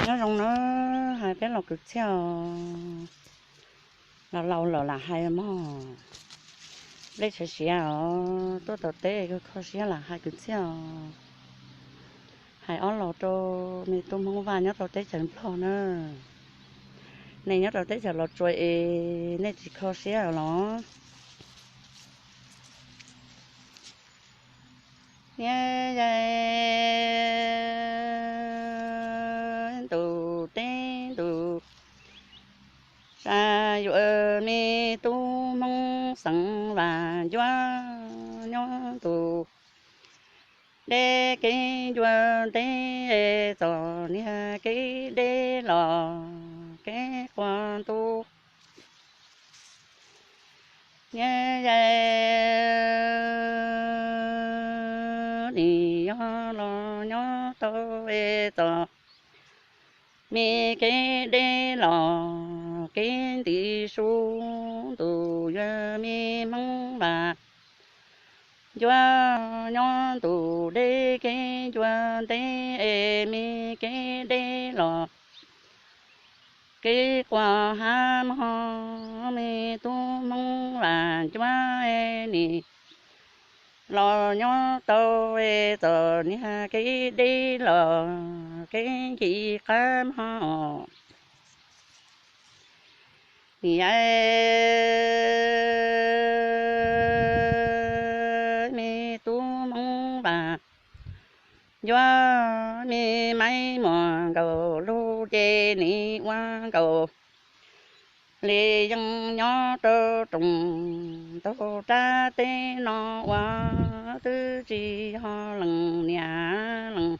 Nyob zoo na, hais peb los kwv txhiaj os. Laus laus lawm lam hais mog. Nplej siav siav os, tuaj tau teb kho siab lam hais kwv txhiaj os. Hais ob los rau me tub Hmoob Vaj nyob rau teb chaws Nplog na. Nej nyob rau teb chaws Los Tsuas es nej tsis kho siab los? Niam yau ntuj teb ntuj, sav yuav me tub Hmoob xeev Vaj Ncuab nyob ntuj deb kev ncua teb, txom nyem kev deb los kev quaj ntuj. Niam yau, nim yog los nyob tau es txom me kev deb los kev nti su, ntuj yuav me Hmoob Vaj Ncuab nyob ntuj deb kev ncua teb es me kev deb los kev quaj hav mog, me tub Hmoob Vaj Ncuab es nim los nyob tau es txom nyem kev deb los kev nti qab mog. Niam yau, me tub Hmoob Vaj Ncuab, me Maiv Muas nkaus lug ces nim ua nkaus li yeej nyob rau rooj ntug rab teb no ua twb tsis yog leej niam leej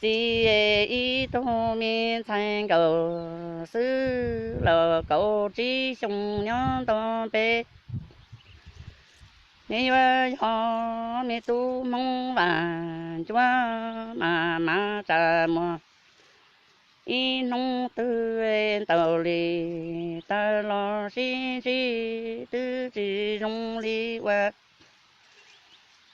txiv, ib tug me ntxhais nkaus xwb los kaum tsib xyoo nyob nto peb. Neb yuav yog me tub Hmoob Vaj Ncuab mas mas tsam muag ib hnub twg ntaus li tawg los sib ntsib twb tsis zoo li ua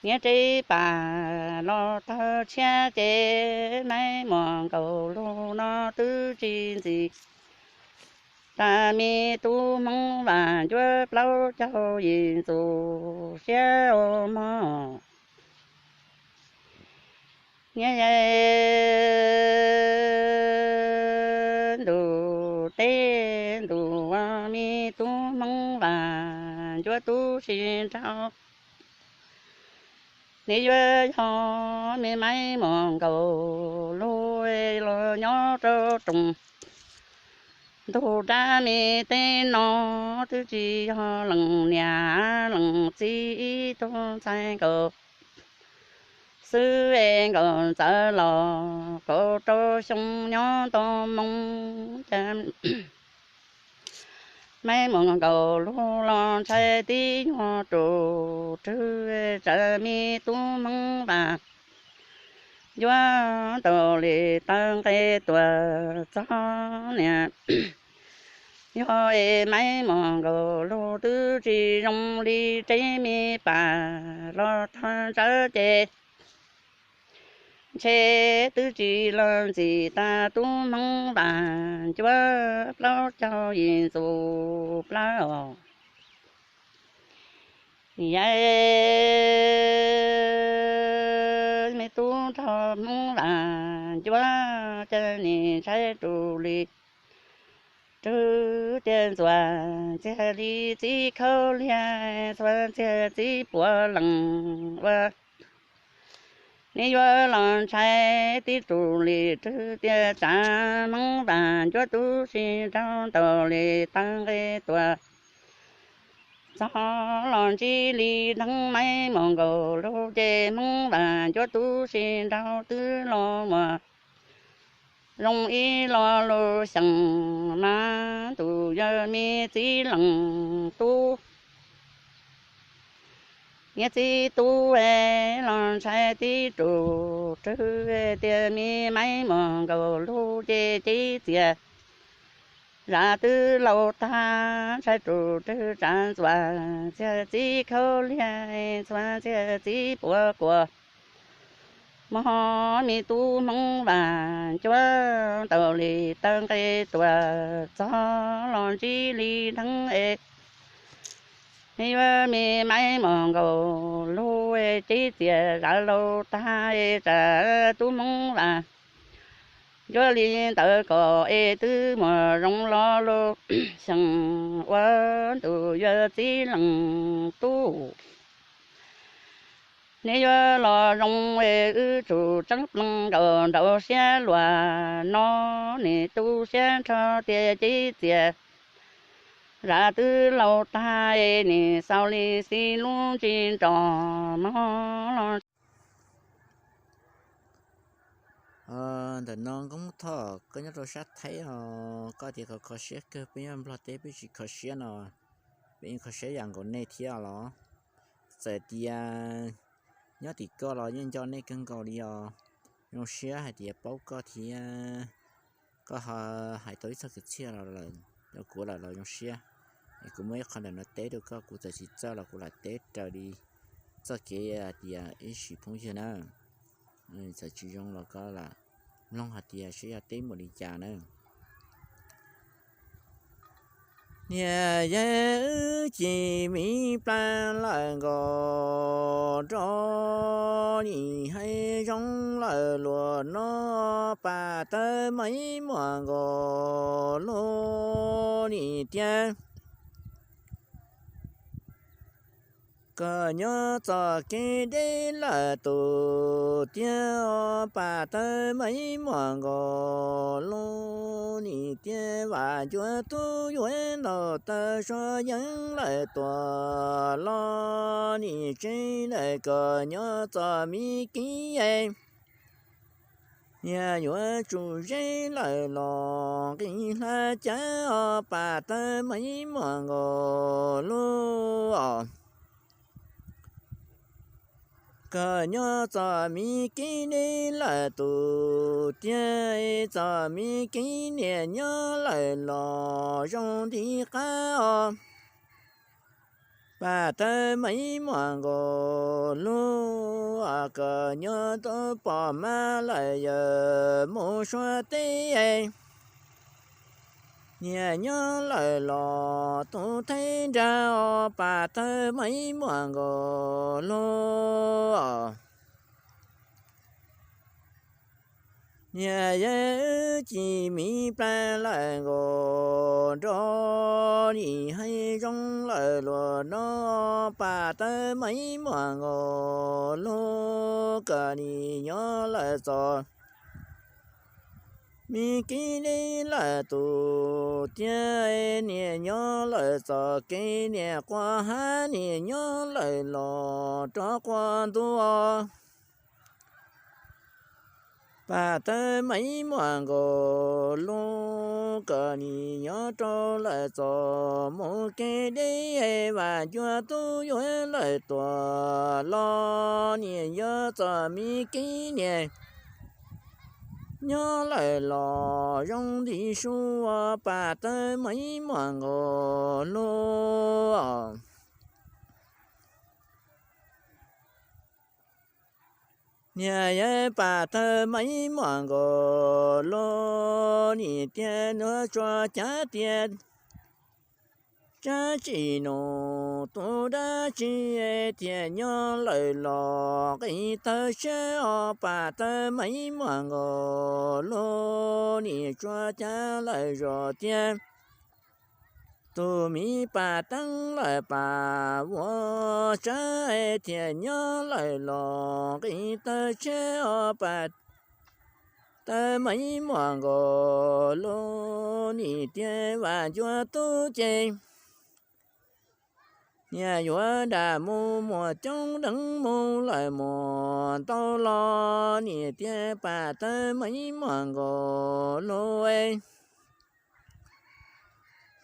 niam tsev pam los tawg tshiab ces Maiv Muas nkaus lug no twb tsis ntxim tas me tub Hmoob Vaj Ncuab plaub caug yim ntxum siab ua mog. Niam yau, ntuj teb ntuj, me tub Hmoob Vaj Ncuab tub si nraug, neb yuav yog me Maiv Muas nkaus lug los nyob rau rooj ntug rab me teb no twb tsis yog leej niam leej txiv, ib tug ntxhais nkaus xwb es nkaus ntxawm los kaum rau xyoo nyob nto moo cas Maiv Muas nkaus lug los ntshai tib nyuag rus rwg tsam me tub Hmoob Vaj Ncuab ntaus li tawg nqe tuaj txog niam. Yog es Maiv Muas nkaus lug twb tsis zoo li tsev me pam los tawg tsawv ces ntshe twb tsis los ntxim tas tub Hmoob Vaj Ncuab plaub caug yim ntxum plawv os. Yog me tub nraug Hmoob Vaj Ncuab cas nim ntshai rus li rwg tias ntxuav ntxiag li txiv khaub liag, ntxuav ntxiag txiv puav leej ua. Neb yuav los ntshai tib rus li rwg tias tsam Hmoob Vaj Ncuab tub si nraug ntaus li tawg nqe tuaj txog los ntsib li dheev Maiv Muas nkaus lug ces Hmoob Vaj Ncuab tub si nraug twb los muaj zoo ib lo lus xyeem mas ntuj yog me txiv leej tub. Niam txiv tub es los ntshai tib rus rwg tias me Maiv Muas nkaus lug ces cev txias zam twb laus tag, ntshai rus rwg tsam ntxuav ntxiag txiv khaub liag, ntxuav ntxiag txiv puav kuas Mog, me tub Hmoob Vaj Cuab, ntaus li taw nqe tuaj txog los ntsib li dheev es, yuav me maiv mos nkaus lug es, cev txias zam laug tag es, tsam tub Hmoob Vaj Cuab li ntawd kom es twb muaj zoo los lug xyeem ua ntu yuav txiv leej tub. Neb yuav los zoo es wb tsum tseeb pleev nraum nraum siab luag no, nim tu siab nrho tias cev txias zam twb laug tag es nim xaus li xij lub ntsig nrog mog los. Ntawm no Nkauj Thoj, koj nyob rau sab Thaib os, koj tias koj kho siab kawg, peb nyob Nplog teb peb tsis kho siab no, peb yeej kho siab yam nkaus nej thiab los. Txawm tias nyob tim koj los yeej nco nej kawg nkaus li os. Zoo siab hais tias paub koj thiab koj ho hais tau ib txoj kwv txhiaj los rau kuv lawm los zoo siab. Es kuv muaj ib qho ntawm no teb rau koj, kuv txawm tsis txawj los kuv lam teb raws li txoj kev hais tias ib sim phooj ywg na. Txawm tsis zoo los koj lam mloog hais tias seb yog teb muaj li cas na. Niam yawg wb ci miv plaag lawm nkaus, nrog nim haib zoo lawm luag no, pas tawb meej muam nkaus lug nim tiag. Koj nyob txoj kev deb lawm tus tiag, pas tawb meej muam nkaus lug nim tiag. Vam Cuab tub yuav ntaus taw sua yeeb lawm tuaj los nim tsev lawm, koj nyob txoj miv kiv es, niag yuav tsum zeb lawm los nqis hlab cav os, pas tawb meej muam nkaus lug os. Koj nyob txoj miv kiv deb lawm tus tiag, txoj miv kiv niam nyob lawm los zoo nti qab os, pas tawb meej muam nkaus lug. Koj nyob tau pom mab lawm yawm mus suav teb, niam nyob lawm los tub theeb nrag os, pas tawb meej muam nkaus lug os. Niam yawg wb ci miv plaag lawm nkaus, nrog nim haib zoo lawm luag no, pas tawb meej muam nkaus lug. Koj nim nyob lawm txoj miv kiv deb lawm tus tiag, niam nyob lawm txoj kev niam quaj hab, niam nyob lawm los rov quaj ntuj os, pas tawb meej muam nkaus lug. Koj nim nyob rau lawm txoj mus kev deb, Vam Cuab tub yuav lawm tuaj los, niam nyob txoj miv kiv niam nyob lawm los zoo nti su, pas tawb meej muam nkaus lug. Niam yawg pas tawb meej muam nkaus lug, nim tiag nuav tsuas cav tias tsab tsi num tus dab tsi thiaj nyob lawm los nqis tawg tshiab os, pas tawb meej muam nkaus lug. Nim tsuas cav lawm zog tiag tus miv pas teeb lawm pas vuas tsab thiaj nyob lawm los nqis tawg tshiab os, pas tawb meej muam nkaus lug. Nim tiag Vam Cuab tub ces niam yuav dag mus muaj coob deev mus lawm muaj ntau los, nim tiag pas tawb meej muam nkaus lug.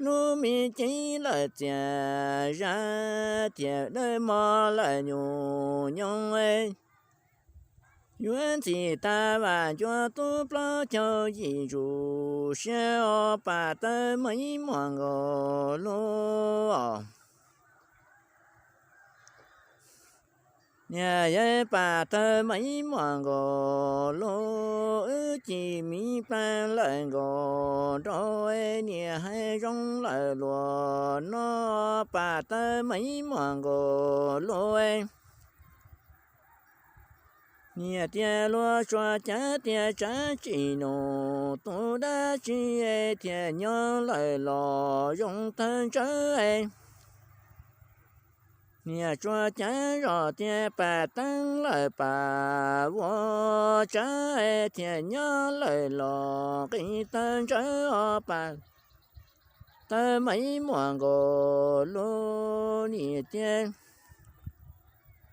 Lub me cev lawm txias zaj thiaj dawb mog lawm nyuj nyoog, yuav ntxim tas Vam Cuab tub plaub caug yim zus siab os, pas tawb meej muam nkaus lug os. Niam yawg Pas Tawg Meem Muam nkaus lug, wb ci miv plaag lawm nkaus nraug, niam hais zoo lawm luag no, Pas Tawg Meem Muam nkaus lug. Niam tias luag tsuas cav tias tsav tsim num, tub dab tsi thiaj nyob lawm los zoo tawg ntsawv. Niam tsuas cav zog tias pas teeb lawm pas vuag tsav, thiaj nyob lawm los nqis tawg ntsawv os Pas Tawg Meem Muam nkaus lug. Niam tias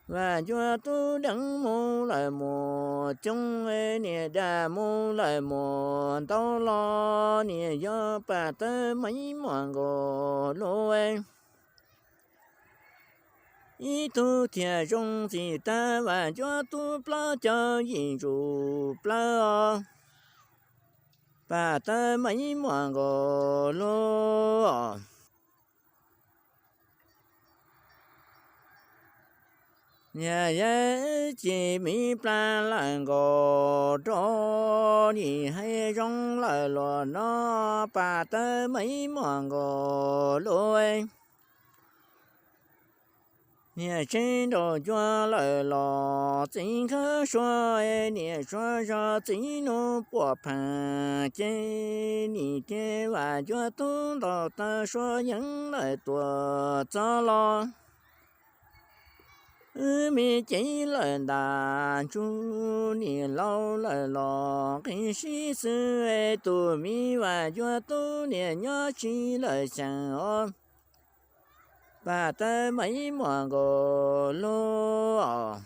Vam Ncuab Tub deev mus lawm mus coob, niam dag mus lawm mus ntau los, niam yog Pas Tawg Meem Muam nkaus lug. Ib tug thiaj zoo txim tag, Vam Ncuab Tub plaub caug yim ntsum plawv os, Pas Tawg Meem Muam nkaus lug. Niam yawg ci miv plaag lawm nkaus nraug, niam hais zoo lawm luag no, Pas Tawg Meem Muam nkaus lug. Niam tseg nraug ncua lawm los txiv khawb suab, niam suav zog txiv nub puam phaag ces, niam tias Vam Ncuab Tub ntaus taw suab yeev lawm tuam txog los. Wb me cev lawm ntas ntsug, niam laus lawm los nqis sib xws, tus me Vam Ncuab Tub niam nyob tsis lawm xyeem os, Pas Tawg Meem Muam nkaus lug.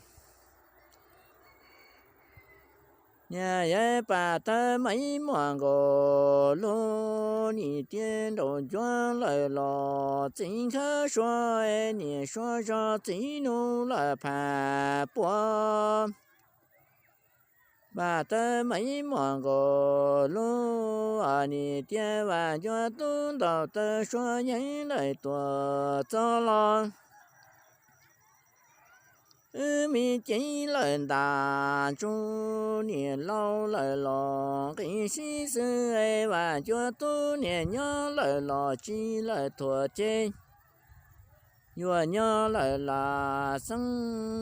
Niam yawg Pas Tawg Meem Muam nkaus lug, niam tias nraug ncua lawm los txiv khawb suab, niam suav zog txiv nub lawm phav puam, Pas Tawg Meem Muam nkaus lug. Niam tias Vam Ncuab Tub ntaus taw suab yeev lawm tuam txog los. Wb me cev lawm ntas ntsug, niam laus lawm los nqis sib xws, Vam Ncuab Tub niam nyob lawm los tsis lawm thuam ces, yuav nyob lawm lam xeeb,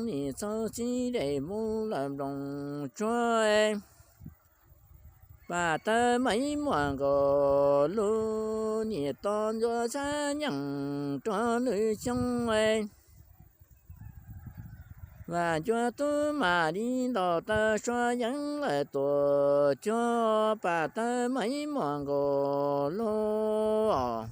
niam txhob txib dej mus lawm nploos tsuag. Pas Tawg Meem Muam nkaus lug, niam tos ntxuav txhab nyeem rua lwm xyoo. Vam Ncuab Tub mam li ntaus taw suab yeev lawm tuam cuag, Pas Tawg Meem Muam nkaus lug.